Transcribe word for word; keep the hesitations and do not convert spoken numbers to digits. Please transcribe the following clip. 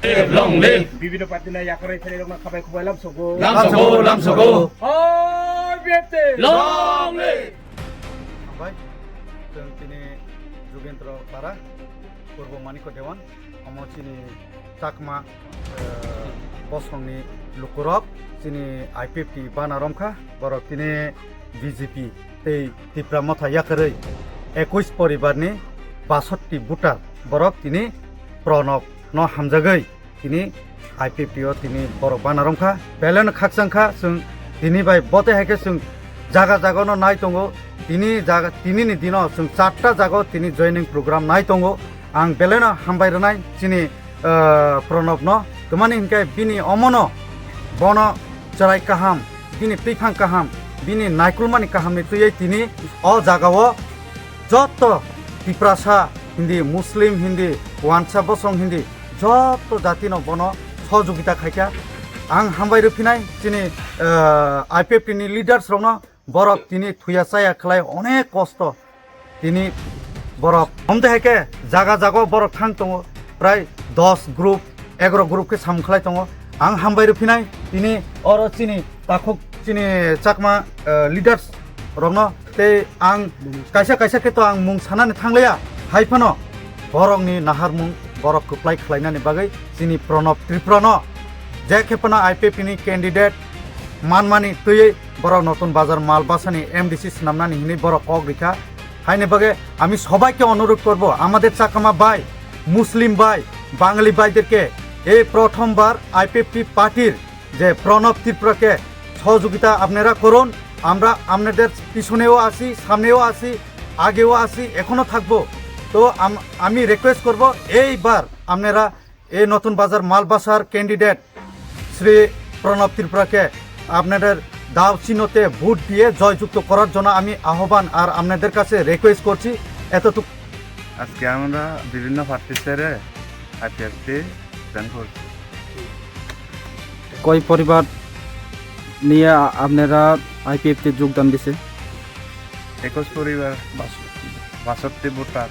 Long live. Bibino party no yakarwi phainairokno khabai khubai lamsogo. Lamsogo, lamsogo. Hai bete. Long live. Hambai. Chwng tini Jugendra Para, Purbo Manikya Dewan, omo chini Chakma, eh, bosongni lukurok, chini I P F T bana romkha, borok tini B J P tei Tipra Motha yakarwi ekush poribarni basotti voter borok tini Pranab no hamjagwi tini I P F T o tini borok bana romkha, beleno khakchangkha, chwng tini bai bote hai khe chwng jaga jaga no nai tongo, tini jaga, tini ni dino chwng charta jaga o tini joining program nai tongo, ang beleno hambai rwnai chini, ah, Pranab no, twmani hinkhe bini omono bono chwrai kaham, bini twiphang kaham, bini naikulmani kahamni twiwi tini o jaga o joto Tiprasa hindi, Muslim hindi, Wansa bosong hindi, joto jatino bono sohojogita khaikha. Ang hambai rwphinai chini, eh, I P F T ni leaders rokno, borok tini thuya chaya khlai onek kosto tini borok. Omte hai khe jaga jaga borok thang tongo, prai dos group, egaro group khe samung khlai tongo. Ang hambai rwphinai tini oro chini takhuk chini Chakma, eh, leaders rokno tei ang kaisa kaisa khe to ang mung sanani thangliya, hai phano borokni naharmung borok kwplai khlainani bagwi chini Pranab Tripura no je khe phano I P F T ni candidate manmani twiwi borok Notun Bazar Malbasani M D C swnamnani hinwi borok kok rikha. Haini bagwi ami sobaike onurudh korbo, amader Chakma bhai, Muslim bhai, Bangali bhaiderke ei prothombar I P F T partyr je Pranab Tripurake সহযোগিতা আপনারা করুন, আমরা আপনাদের পিছনেও আছি, সামনেও আছি, আগেও আছি, এখনো থাকবো। তো আম-, আমি রিকোয়েস্ট করব, এইবার আপনারা এই নতুন বাজার মালবাসার ক্যান্ডিডেট শ্রী প্রণব ত্রিপুরাকে আপনাদের দাও চিহ্নতে ভোট দিয়ে জয়যুক্ত করার জন্য আমি আহ্বান আর আপনাদের কাছে রিকোয়েস্ট করছি। এতটুকু। আজকে আমরা বিভিন্ন প্রার্থী ছেড়ে আইপিএফটি জয়েন করছি। কয় পরিবার নিয়ে আ-, আপনারা আইপিএফটি যোগদান দিছে? একুশ পরিবার, বাষট্টি ভোটার।